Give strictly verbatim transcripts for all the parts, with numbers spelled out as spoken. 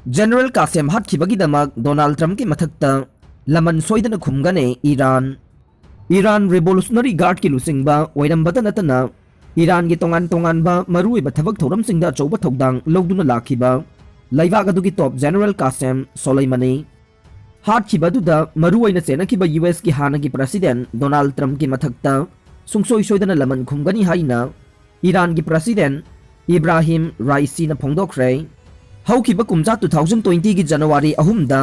General ꯀꯥꯁꯦꯝ ꯍꯥꯠꯈꯤꯕꯒꯤꯗꯃꯛ Donald ꯇ꯭ꯔꯝꯞꯀꯤ ꯃꯊꯛꯇ ꯂꯃꯟ ꯁꯣꯏꯗꯅ ꯈꯨꯝꯒꯅꯤ ꯏꯔꯥꯟ꯫ ꯏꯔꯥꯟ ꯔꯦꯚꯣꯂꯨꯁꯅꯔꯤ ꯒꯥꯔꯗꯀꯤ ꯂꯨꯆꯤꯡꯕ ꯑꯣꯏꯔꯝꯕꯇ ꯅꯠꯇꯅ ꯏꯔꯥꯟꯒꯤ ꯇꯣꯉꯥꯟ ꯇꯣꯉꯥꯟꯕ ꯃꯔꯨꯑꯣꯏꯕ ꯊꯕꯛ ꯊꯧꯔꯝꯁꯤꯡꯗ ꯑꯆꯧꯕ ꯊꯧꯗꯥꯡ ꯂꯧꯗꯨꯅ ꯂꯥꯛꯈꯤꯕ ꯂꯩꯕꯥꯛ ꯑꯗꯨꯒꯤ ꯇꯣꯞ ꯖꯦꯅꯔꯦꯜ ꯀꯥꯁꯦꯝ ꯁꯣꯂꯩꯃꯅꯤ꯫ ꯍꯥꯠꯈꯤꯕ ꯑꯗꯨꯗ ꯃꯔꯨꯑꯣꯏꯅ ꯆꯦꯟꯅꯈꯤꯕ ꯌꯨ ꯑꯦꯁꯀꯤ ꯍꯥꯟꯅꯒꯤ ꯄ꯭ꯔꯁꯤꯗꯦꯟ ꯗꯣꯅꯥꯜꯗ ꯇ꯭ꯔꯝꯞꯀꯤ ꯃꯊꯛꯇ ꯁꯨꯡꯁꯣꯏ ꯁꯣꯏꯗꯅ ꯂꯃꯟ ꯈꯨꯝꯒꯅꯤ ꯍꯥꯏꯅ ꯏꯔꯥꯟꯒꯤ ꯄ꯭ꯔꯁꯤꯗꯦꯟ ꯏꯕ꯭ꯔꯥꯍꯤꯝ ꯔꯥꯏꯁꯤꯅ ꯐꯣꯡꯗꯣꯛꯈ꯭ꯔꯦ꯫ ꯍꯧꯈꯤꯕ ꯀꯨꯝꯖꯥ two thousand twenty ꯒꯤ ꯖꯅꯋꯥꯔꯤ ꯑꯍꯨꯝꯗ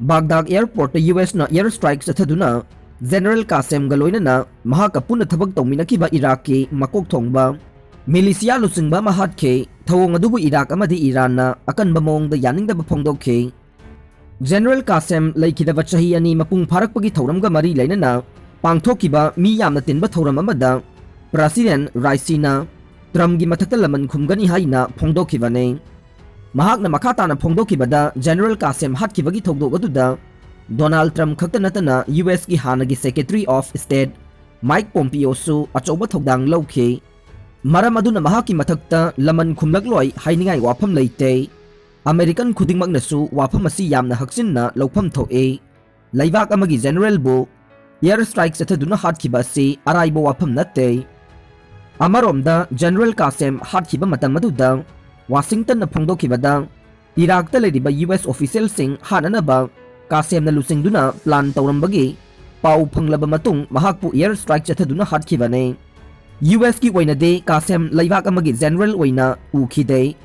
ꯕꯥꯒꯗꯥꯗ ꯑꯦꯌꯔꯄꯣꯔꯠꯇ ꯌꯨ ꯑꯦꯁꯅ ꯑꯦꯌꯔ ꯁ꯭ꯇ꯭ꯔꯥꯏꯛ ꯆꯠꯊꯗꯨꯅ ꯖꯦꯅꯔꯦꯜ ꯀꯥꯁꯦꯝꯒ ꯂꯣꯏꯅꯅ ꯃꯍꯥꯛꯀ ꯄꯨꯟꯅ ꯊꯕꯛ ꯇꯧꯃꯤꯟꯅꯈꯤꯕ ꯏꯔꯥꯛꯀꯤ ꯃꯀꯣꯛ ꯊꯣꯡꯕ ꯃꯤꯂꯤꯁꯤꯌꯥ ꯂꯨꯆꯤꯡꯕ ꯑꯃ ꯍꯥꯠꯈꯤ꯫ ꯊꯧꯑꯣꯡ ꯑꯗꯨꯕꯨ ꯏꯔꯥꯛ ꯑꯃꯗꯤ ꯏꯔꯥꯟꯅ ꯑꯀꯟꯕ ꯃꯑꯣꯡꯗ ꯌꯥꯅꯤꯡꯗꯕ ꯐꯣꯡꯗꯣꯛꯈꯤ꯫ ꯖꯦꯅꯔꯦꯜ ꯀꯥꯁꯦꯝ ꯂꯩꯈꯤꯗꯕ ꯆꯍꯤ ꯑꯅꯤ ꯃꯄꯨꯡ ꯐꯥꯔꯛꯄꯒꯤ ꯊꯧꯔꯝꯒ ꯃꯔꯤ ꯂꯩꯅꯅ ꯄꯥꯡꯊꯣꯛꯈꯤꯕ ꯃꯤ ꯌꯥꯝꯅ ꯇꯤꯟꯕ ꯊꯧꯔꯝ ꯑꯃꯗ ꯄ꯭ꯔꯁꯤꯗꯦꯟ ꯔꯥꯏꯁꯤꯅ ꯇ꯭ꯔꯝꯒꯤ ꯃꯊꯛꯇ ꯂꯃꯟ ꯈꯨꯝꯒꯅꯤ ꯍꯥꯏꯅ ꯐꯣꯡꯗꯣꯛꯈꯤꯕꯅꯤ꯫ ꯃꯍꯥꯛꯅ ꯃꯈꯥ ꯇꯥꯅ ꯐꯣꯡꯗꯣꯛꯈꯤꯕꯗ, ꯖꯦꯅꯔꯦꯜ ꯀꯥꯁꯦꯝ ꯍꯥꯠꯈꯤꯕꯒꯤ ꯊꯧꯗꯣꯛ ꯑꯗꯨꯗ ꯗꯣꯅꯥꯜꯗ ꯇ꯭ꯔꯝꯞ ꯈꯛꯇ ꯅꯠꯇꯅ ꯌꯨ ꯑꯦꯁꯀꯤ ꯍꯥꯟꯅꯒꯤ ꯁꯦꯀ꯭ꯔꯦꯇꯔꯤ ꯑꯣꯐ ꯁ꯭ꯇꯦꯠ ꯃꯥꯏꯛ ꯄꯣꯝꯄꯤꯑꯣꯁꯨ ꯑꯆꯧꯕ ꯊꯧꯗꯥꯡ ꯂꯧꯈꯤ꯫ ꯃꯔꯝ ꯑꯗꯨꯅ ꯃꯍꯥꯛꯀꯤ ꯃꯊꯛꯇ ꯂꯃꯟ ꯈꯨꯝꯂꯛꯂꯣꯏ ꯍꯥꯏꯅꯤꯡꯉꯥꯏ ꯋꯥꯐꯝ ꯂꯩꯇꯦ꯫ ꯑꯃꯦꯔꯤꯀꯟ ꯈꯨꯗꯤꯡꯃꯛꯅꯁꯨ ꯋꯥꯐꯝ ꯑꯁꯤ ꯌꯥꯝꯅ ꯍꯛꯆꯤꯟꯅ ꯂꯧꯐꯝ ꯊꯣꯛꯏ꯫ ꯂꯩꯕꯥꯛ ꯑꯃꯒꯤ ꯖꯦꯅꯔꯦꯜꯕꯨ ꯑꯦꯌꯔ ꯁ꯭ꯇ꯭ꯔꯥꯏꯛ ꯆꯠꯊꯗꯨꯅ ꯍꯥꯠꯈꯤꯕ ꯑꯁꯤ ꯑꯔꯥꯏꯕ ꯋꯥꯐꯝ ꯅꯠꯇꯦ꯫ ꯑꯃꯔꯣꯝꯗ, ꯖꯦꯅꯔꯦꯜ ꯀꯥꯁꯦꯝ ꯍꯥꯠꯈꯤꯕ ꯃꯇꯝ ꯑꯗꯨꯗ ꯋꯥꯁꯤꯡꯇꯟꯅ ꯐꯣꯡꯗꯣꯛꯈꯤꯕꯗ, ꯏꯔꯥꯛꯇ ꯂꯩꯔꯤꯕ ꯌꯨ ꯑꯦꯁ ꯑꯣꯐꯤꯁꯤꯌꯦꯜꯁꯤꯡ ꯍꯥꯠꯅꯅꯕ ꯀꯥꯁꯦꯝꯅ ꯂꯨꯆꯤꯡꯗꯨꯅ ꯄ꯭ꯂꯥꯟ ꯇꯧꯔꯝꯕꯒꯤ ꯄꯥꯎ ꯐꯪꯂꯕ ꯃꯇꯨꯡ ꯃꯍꯥꯛꯄꯨ ꯑꯦꯌꯔ ꯁ꯭ꯇ꯭ꯔꯥꯏꯛ ꯆꯠꯊꯗꯨꯅ ꯍꯥꯠꯈꯤꯕꯅꯤ꯫ ꯌꯨ ꯑꯦꯁꯀꯤ ꯑꯣꯏꯅꯗꯤ ꯀꯥꯁꯦꯝ ꯂꯩꯕꯥꯛ ꯑꯃꯒꯤ ꯖꯦꯅꯔꯦꯜ ꯑꯣꯏꯅ ꯎꯈꯤꯗꯦ꯫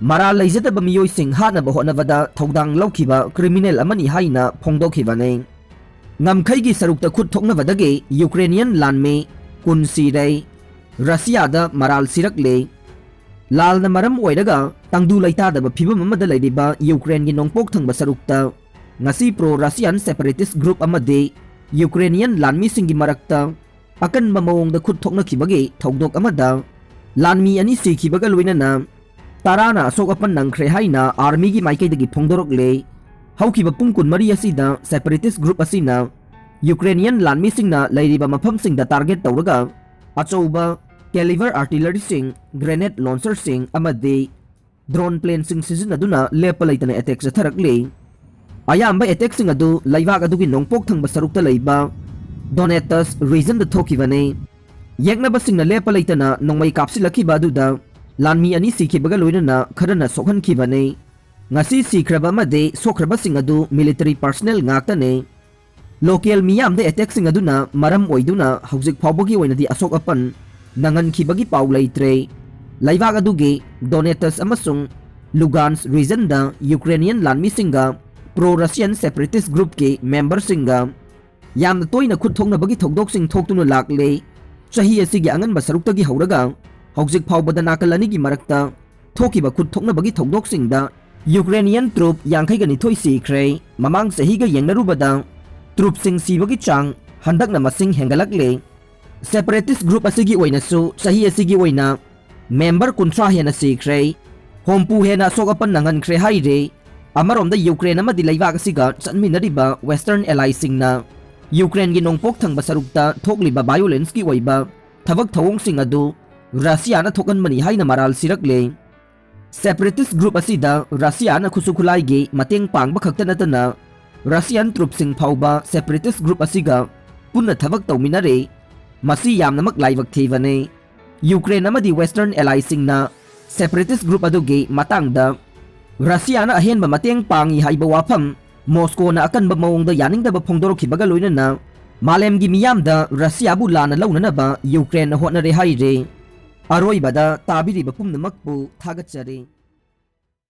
ꯃꯔꯥꯜ ꯂꯩꯖꯗꯕ ꯃꯤꯑꯣꯏꯁꯤꯡ ꯍꯥꯠꯅꯕ ꯍꯣꯠꯅꯕꯗ ꯊꯧꯗꯥꯡ ꯂꯧꯈꯤꯕ ꯀ꯭ꯔꯤꯃꯤꯅꯦꯜ ꯑꯃꯅꯤ ꯍꯥꯏꯅ ꯐꯣꯡꯗꯣꯛꯈꯤꯕꯅꯤ꯫ ꯉꯝꯈꯩꯒꯤ ꯁꯔꯨꯛꯇ ꯈꯨꯠ ꯊꯣꯛꯅꯕꯗꯒꯤ ꯌꯨꯀ꯭ꯔꯦꯅꯤꯌꯟ ꯂꯥꯟꯃꯤ ꯀꯨꯟ ꯁꯤꯔꯦ꯫ ꯔꯁꯤꯌꯥꯗ ꯃꯔꯥꯜ ꯁꯤꯔꯛꯂꯦ꯫ ꯂꯥꯜꯅ ꯃꯔꯝ ꯑꯣꯏꯔꯒ ꯇꯪꯗꯨ ꯂꯩꯇꯥꯗꯕ ꯐꯤꯕꯝ ꯑꯃꯗ ꯂꯩꯔꯤꯕ ꯌꯨꯀ꯭ꯔꯦꯟꯒꯤ ꯅꯣꯡꯄꯣꯛ ꯊꯪꯕ ꯁꯔꯨꯛꯇ ꯉꯁꯤ ꯄ꯭ꯔꯣ ꯔꯁꯤꯌꯥꯟ ꯁꯦꯄꯔꯦꯇꯤꯁ ꯒ꯭ꯔꯨꯞ ꯑꯃꯗꯤ ꯌꯨꯀ꯭ꯔꯦꯅꯤꯌꯟ ꯂꯥꯟꯃꯤꯁꯤꯡꯒꯤ ꯃꯔꯛꯇ ꯑꯀꯟꯕ ꯃꯑꯣꯡꯗ ꯈꯨꯠ ꯊꯣꯛꯅꯈꯤꯕꯒꯤ ꯊꯧꯗꯣꯛ ꯑꯃꯗ ꯂꯥꯟꯃꯤ ꯑꯅꯤ ꯁꯤꯈꯤꯕꯒ ꯂꯣꯏꯅꯅ ꯇꯔꯥꯅ ꯑꯁꯣꯛ ꯑꯄꯟ ꯅꯪꯈ꯭ꯔꯦ ꯍꯥꯏꯅ ꯑꯥꯔꯃꯤꯒꯤ ꯃꯥꯏꯀꯩꯗꯒꯤ ꯐꯣꯡꯗꯣꯔꯛꯂꯦ꯫ ꯍꯧꯈꯤꯕ ꯄꯨꯡ ꯀꯨꯟꯃꯔꯤ ꯑꯁꯤꯗ ꯁꯦꯄꯔꯦꯇꯤꯁ ꯒ꯭ꯔꯨꯞ ꯑꯁꯤꯅ ꯌꯨꯀ꯭ꯔꯦꯅꯤꯌꯟ ꯂꯥꯟꯃꯤꯁꯤꯡꯅ ꯂꯩꯔꯤꯕ ꯃꯐꯝꯁꯤꯡꯗ ꯇꯥꯔꯒꯦꯠ ꯇꯧꯔꯒ ꯑꯆꯧꯕ ꯀꯦꯂꯤꯕꯔ ꯑꯥꯔꯇꯤꯂꯔꯤꯁꯤꯡ, ꯒ꯭ꯔꯦꯅꯦꯗ ꯂꯣꯟꯆꯔꯁꯤꯡ ꯑꯃꯗꯤ drone planeꯁꯤꯡ ꯁꯤꯖꯤꯟꯅꯗꯨꯅ ꯂꯦꯞꯄ ꯂꯩꯇꯅ attack ꯆꯠꯊꯔꯛꯂꯤ꯫ ꯑꯌꯥꯝꯕ attackꯁꯤꯡ ꯑꯗꯨ ꯂꯩꯕꯥꯛ ꯑꯗꯨꯒꯤ ꯅꯣꯡꯄꯣꯛ ꯊꯪꯕ ꯁꯔꯨꯛꯇ ꯂꯩꯕ Donetsk regionꯗ ꯊꯣꯛꯈꯤꯕꯅꯤ꯫ ꯌꯦꯛꯅꯕꯁꯤꯡꯅ ꯂꯦꯞꯄ ꯂꯩꯇꯅ ꯅꯣꯡꯃꯩ ꯀꯥꯞꯁꯤꯜꯂꯛꯈꯤꯕ ꯑꯗꯨꯗ ꯂꯥꯟꯃꯤ ꯑꯅꯤ ꯁꯤꯈꯤꯕꯒ ꯂꯣꯏꯅꯅ ꯈꯔꯅ ꯁꯣꯛꯍꯟꯈꯤꯕꯅꯤ꯫ ꯉꯁꯤ ꯁꯤꯈ꯭ꯔꯕ ꯑꯃꯗꯤ ꯁꯣꯛꯈ꯭ꯔꯕꯁꯤꯡ ꯑꯗꯨ military personnel ꯉꯥꯛꯇꯅꯤ꯫ Local ꯃꯤꯌꯥꯝꯗ attackꯁꯤꯡ ꯑꯗꯨꯅ ꯃꯔꯝ ꯑꯣꯏꯗꯨꯅ ꯍꯧꯖꯤꯛ ꯐꯥꯎꯕꯒꯤ ꯑꯣꯏꯅꯗꯤ ꯑꯁꯣꯛ ꯑꯄꯟ ꯅꯪꯍꯟꯈꯤꯕꯒꯤ ꯄꯥꯎ ꯂꯩꯇ꯭ꯔꯦ꯫ ꯂꯩꯕꯥꯛ ꯑꯗꯨꯒꯤ Donetsk ꯑꯃꯁꯨꯡ Lugansk regionꯗ Ukrainian ꯂꯥꯟꯃꯤꯁꯤꯡꯒ pro Russian separatist groupꯀꯤ memberꯁꯤꯡꯒ ꯌꯥꯝꯅ ꯇꯣꯏꯅ ꯈꯨꯠ ꯊꯣꯛꯅꯕꯒꯤ ꯊꯧꯗꯣꯛꯁꯤꯡ ꯊꯣꯛꯇꯨꯅ ꯂꯥꯛꯂꯦ꯫ ꯆꯍꯤ ꯑꯁꯤꯒꯤ ꯑꯉꯟꯕ ꯁꯔꯨꯛꯇꯒꯤ ꯍꯧꯔꯒ ꯍꯧꯖꯤꯛ ꯐꯥꯎꯕꯗ ꯅꯥꯀꯜ ꯑꯅꯤꯒꯤ ꯃꯔꯛꯇ ꯊꯣꯛꯈꯤꯕ ꯈꯨꯠ ꯊꯣꯛꯅꯕꯒꯤ ꯊꯧꯗꯣꯛꯁꯤꯡꯗ Ukrainian troop ꯌꯥꯡꯈꯩꯒ ꯅꯤꯊꯣꯏ ꯁꯤꯈ꯭ꯔꯦ꯫ ꯃꯃꯥꯡ ꯆꯍꯤꯒ ꯌꯦꯡꯅꯔꯨꯕꯗ troopꯁꯤꯡ ꯁꯤꯕꯒꯤ ꯆꯥꯡ ꯍꯟꯗꯛꯅ ꯃꯁꯤꯡ ꯍꯦꯟꯒꯠꯂꯛꯂꯦ꯫ Separatist group ꯑꯁꯤꯒꯤ ꯑꯣꯏꯅꯁꯨ ꯆꯍꯤ ꯑꯁꯤꯒꯤ ꯑꯣꯏꯅ member ꯀꯨꯟꯊ꯭ꯔꯥ ꯍꯦꯟꯅ ꯁꯤꯈ꯭ꯔꯦ꯫ ꯍꯨꯝꯐꯨ ꯍꯦꯟꯅ ꯑꯁꯣꯛ ꯑꯄꯟ ꯅꯪꯍꯟꯈ꯭ꯔꯦ ꯍꯥꯏꯔꯦ꯫ ꯑꯃꯔꯣꯝꯗ Ukraine ꯑꯃꯗꯤ ꯂꯩꯕꯥꯛ ꯑꯁꯤꯒ ꯆꯠꯃꯤꯟꯅꯔꯤꯕ Western allyꯁꯤꯡꯅ Ukraineꯒꯤ ꯅꯣꯡꯄꯣꯛ ꯊꯪꯕ ꯁꯔꯨꯛꯇ ꯊꯣꯛꯂꯤꯕ violenceꯀꯤ ꯑꯣꯏꯕ ꯊꯕꯛ ꯊꯧꯑꯣꯡꯁꯤꯡ ꯑꯗꯨ Russiaꯅ ꯊꯣꯛꯍꯟꯕꯅꯤ ꯍꯥꯏꯅ ꯃꯔꯥꯜ ꯁꯤꯔꯛꯂꯦ꯫ Separatist group ꯑꯁꯤꯗ Russiaꯅ ꯈꯨꯠꯁꯨ ꯈꯨꯠꯂꯥꯏꯒꯤ ꯃꯇꯦꯡ ꯄꯥꯡꯕ ꯈꯛꯇ ꯅꯠꯇꯅ Russian troopꯁꯤꯡ ꯐꯥꯎꯕ separatist group ꯑꯁꯤꯒ ꯄꯨꯟꯅ ꯊꯕꯛ ꯇꯧꯃꯤꯟꯅꯔꯦ꯫ ꯃꯁꯤ ꯌꯥꯝꯅꯃꯛ ꯂꯥꯏꯕꯛ ꯊꯤꯕꯅꯤ꯫ Ukraine ꯑꯃꯗꯤ Western allyꯁꯤꯡꯅ separatist group ꯑꯗꯨꯒꯤ ꯃꯇꯥꯡꯗ Russiaꯅ ꯑꯍꯦꯟꯕ ꯃꯇꯦꯡ ꯄꯥꯡꯏ ꯍꯥꯏꯕ ꯋꯥꯐꯝ Moscowꯅ ꯑꯀꯟꯕ ꯃꯑꯣꯡꯗ ꯌꯥꯅꯤꯡꯗꯕ ꯐꯣꯡꯗꯣꯔꯛꯈꯤꯕꯒ ꯂꯣꯏꯅꯅ ꯃꯥꯂꯦꯝꯒꯤ ꯃꯤꯌꯥꯝꯗ Russiaꯕꯨ ꯂꯥꯟꯅ ꯂꯧꯅꯅꯕ Ukraineꯅ ꯍꯣꯠꯅꯔꯦ ꯍꯥꯏꯔꯦ꯫ ꯑꯔꯣꯏꯕꯗ ꯇꯥꯕꯤꯔꯤꯕ ꯄꯨꯝꯅꯃꯛꯄꯨ ꯊꯥꯒꯠꯆꯔꯤ꯫